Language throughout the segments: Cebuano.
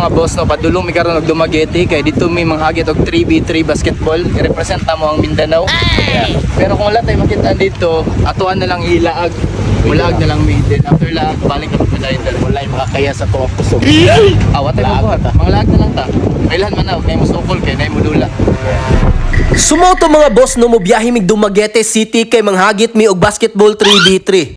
Mga boss, no, padulong mi karon og Dumaguete kay dito may manghagit og 3v3 basketball. I-represent mo ang Mindanao. Yeah. Pero kung wala tayo makita dito, atuan na lang ilaag. Mulaag na lang mi. Then after laag, balik na pud dayon dali. Walay makakaya sa tuwa kusog. Ah, watay mo Laag buhat. ta. Manglaag na lang ta. Kailan man na, og nay mo sukol kay nay mo dula. Sumoto, mga boss, no, mobiyahe mig Dumaguete City kay manghagit mi og basketball 3v3.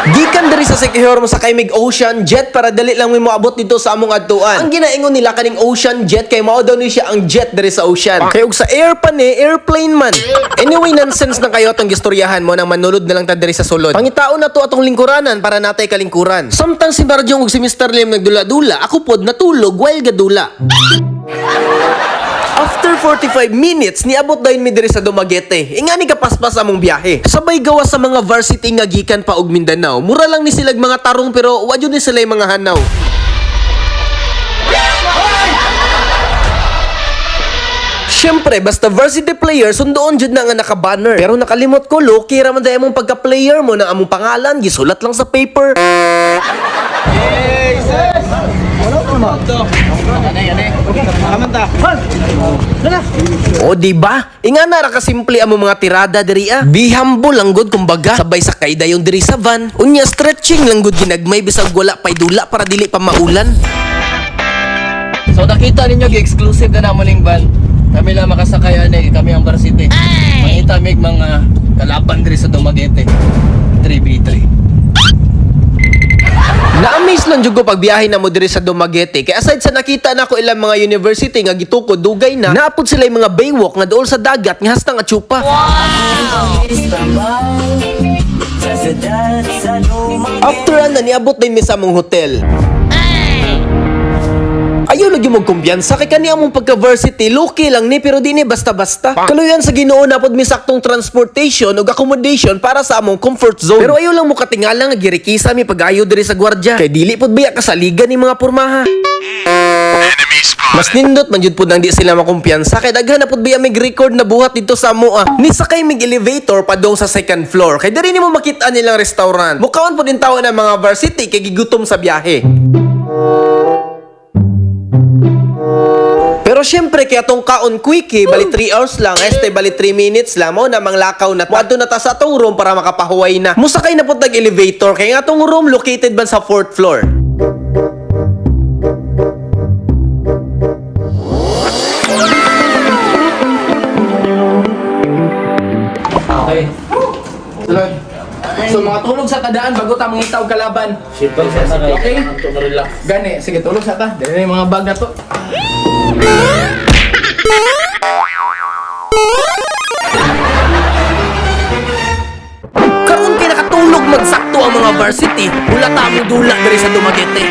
Gikan diri sa Sikihor, mosakay mig Ocean Jet para dali lang mi moabot dito sa among adtuan. Ang ginaingon nila kaning Ocean Jet kay mao daw ni siya ang jet diri sa ocean. Kay og sa air pa ni, airplane man. Anyway, nonsense na kayo atong gistoryahan mo nang manulod na lang ta diri sa sulod. Pangitaon na to atong lingkuranan para natay kalingkuran. Samtang si Barjong ug si Mr. Lim nagdula-dula, ako pod natulog while gadula. After 45 minutes, niabot dayon mi diri sa Dumaguete. Ingani ka paspas among biyahe. Sabay gawa sa mga varsity nga gikan pa og Mindanao. Mura lang ni silag mga tarong pero wa jud ni sila mga hanaw. Siyempre, basta varsity player, sundoon jud na nga naka-banner. Pero nakalimot ko, low-key ra man dahil among pagka-player mo na among pangalan, gisulat lang sa paper. Gani, gani. O di ba? Inga na ra ka simple among mga tirada diri ah. Be humble lang gud kumbaga. Sabay sakay dayon diri sa van. Unya stretching lang gud ginagmay bisag wala pay dula para dili pa maulan. So nakita ninyo gi-exclusive na namo ning van. Kami lang makasakay ani, kami ang varsity. Mangita mig mga kalaban diri sa Dumaguete. 3v3. Na-amaze lang jud ko pagbiyahe na mo diri sa Dumaguete. Kay aside sa nakita nako ilang mga university nga gitukod dugay na, naapod sila yung mga baywalk nga duol sa dagat nga hasta nga tsupa. After ana, niabot din mi sa among hotel. Ayaw lagi mo kumpiyansa kay kani among pagka-varsity, low-key lang ni pero di ni basta-basta. Kaluyan sa Ginoo napod mi saktong transportation ug accommodation para sa among comfort zone. Pero ayaw lang mo katingala nga girikisa mi pag-ayo diri sa gwardiya. Kay dili pod biya kasaligan ni mga pormaha. Mas nindot man jud pud nang di sila makumpiyansa kay daghan na pud biya mig record na buhat dito sa amoa. Ni sakay mig elevator padong sa second floor kay diri nimo makita nilang restaurant. Mukaon pud din tawo ng mga varsity kay gigutom sa biyahe. Pero syempre kaya tong kaon quickie, bali 3 hours lang, este bali 3 minutes lang mo na manglakaw na. Muadto na ta sa atong room para makapahuway na. Musakay na pud nag elevator kay nga atong room located man sa fourth floor. Okay. Sunod. So mga tulog sa tadaan bago ta mangita og kalaban. Okay? Gani, sige tulog sa ta. Dali na yung mga bag na to. Karon kay nakatulog magsakto ang mga varsity, wala ta among dula diri sa Dumaguete.